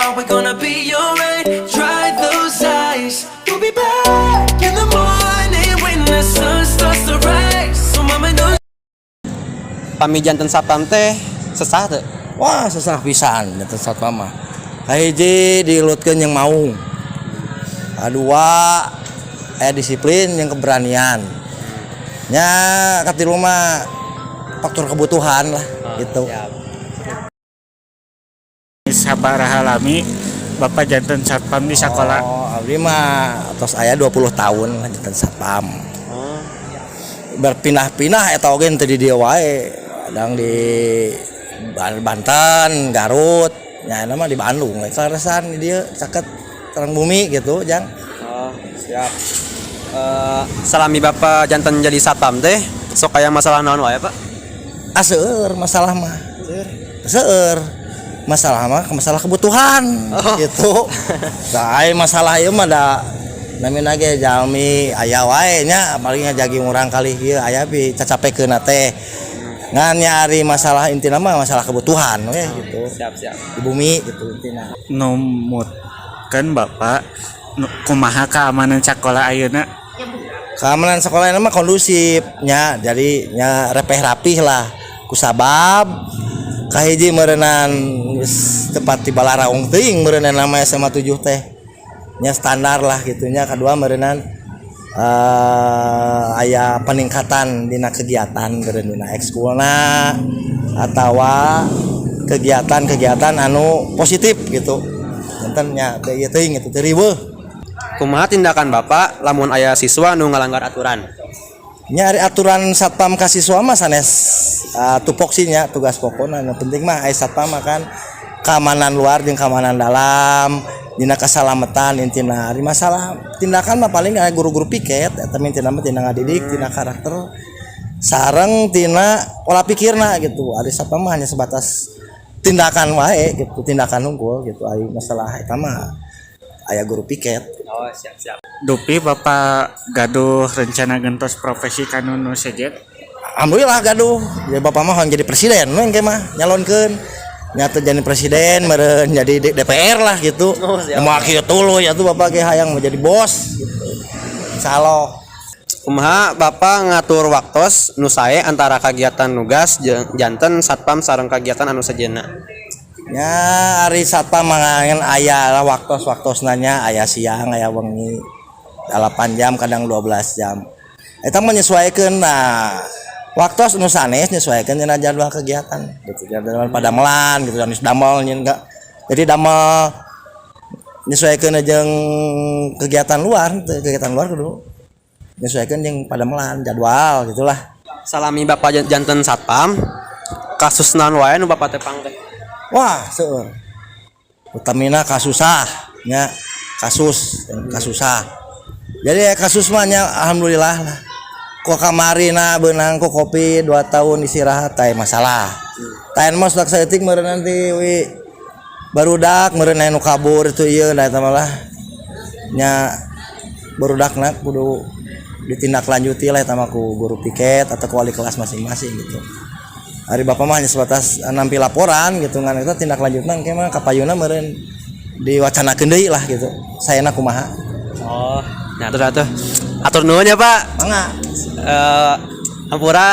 are, we're gonna be alright. Dry those eyes. We'll be back in the morning when the sun starts to rise. So mama knows. Pami janten satpam teh sesah teu? Wah, sesah pisan janten satpam mah. Kahiji, diilutkeun yang mau. Kadua, disiplin yang keberanian. Nya katilu mah faktor kebutuhan lah gitu. Siap. Sabaraha lami Bapak janten satpam di sekolah? Oh, abdi mah tos aya 20 tahun lah janten satpam. Berpindah-pindah eta oge teu di dieu wae. Kadang di Banten, Garut, nya mah di Bandung. Kaleresan di dieu caket terang bumi gitu, Jang. Oh, siap. Salami Bapak janten jadi satpam teh sok aya masalah naon wae, Pak? Ah, seueur masalah mah. Seueur. Masalah mah masalah kebutuhan gitu. Nah, ai masalah ieu mah da namina ge jalmi aya wae nya, paling ngajagi urang kali ieu aya pi cacapekeun teh. Ngan nyari masalah intina mah masalah kebutuhan we gitu. Siap, siap. Di bumi gitu intina. Numutkeun Bapak kumaha keamanan sekolah ayeuna? Keamanan sekolah ini mah kondusif nya, jadi nya repeh rapih lah, kusabab kahiji meureunan geus tepat di balaraung teuing meureunan nama SMA 7 teh nya standar lah gitu nya. Kedua, meureunan aya peningkatan dina kegiatan meureun dina ekskulna atawa kegiatan-kegiatan anu positif gitu, janten nya teu ieu teuing gitu, teu riweuh. Kumaha tindakan Bapak lamun aya siswa nu ngalanggar aturan? Nyari aturan satpam ka siswa mah sanes tupoksinya, tugas pokokna. Nu penting mah aya satpam mah kan keamanan luar jeung keamanan dalam, dina keselamatan intina. Ari masalah tindakan mah paling aya guru-guru piket eta mah, intina mah tina ngadidik, tina karakter sareng tina pola pikirna gitu. Ari satpam mah hanya sebatas tindakan wae gitu, tindakan unggul gitu. Ari masalah eta mah aya guru piket. Oh, siap, siap. Dupi Bapak gaduh rencana gentos profesi kanu nu sejen? Alhamdulillah gaduh ya, bapak mah hoyong jadi presiden we engke mah, nyalonkeun nyata jadi presiden meureun, jadi DPR lah gitu. Oh, siap. Mau kieu tuluy atuh, bapak ge hayang mau jadi bos gitu, insyaallah. Kumaha Bapak ngatur waktos nu sae antara kegiatan nugas jeung janten satpam sareng kegiatan anu sejenna? Ya, ari satpam mah ngan aya lah waktos-waktos nanya, aya siang, aya wengi, 8 jam, kadang 12 jam. Eta menyesuaikan. Nah, waktos nu sanes nyesuaikan dina jadwal kegiatan gitu, jadwal padamelan gitu, anu damel nyeun enggak. Jadi damel nyesuaikan jeung kegiatan luar, teu kegiatan luar kudu nyesuaikan jeung padamelan jadwal gitulah. Salami Bapak janten satpam, kasus naon wae nu Bapak tepang teh? Wah, seueur. Utamina kasusah nya, kasus kasusah. Jadi ya kasus mah nya alhamdulillah lah. Kok kamari na beunang ku Covid 2 tahun istirahat teh masalah. Taen mah sudah saeutik meureun nanti wi barudak meureun aya nu kabur itu ieu, da eta mah lah nya barudakna kudu ditindaklanjuti lah eta mah ku guru piket atau ku wali kelas masing-masing gitu. Ari bapak mah hanya sebatas nampi laporan gitu, ngan eta tindak lanjutna engke mah kapayuna meureun diwacanakeun deui lah gitu. Saena kumaha. Oh, nah atuh atuh. Atur nuhun ya, Pak. Mangga. Hampura.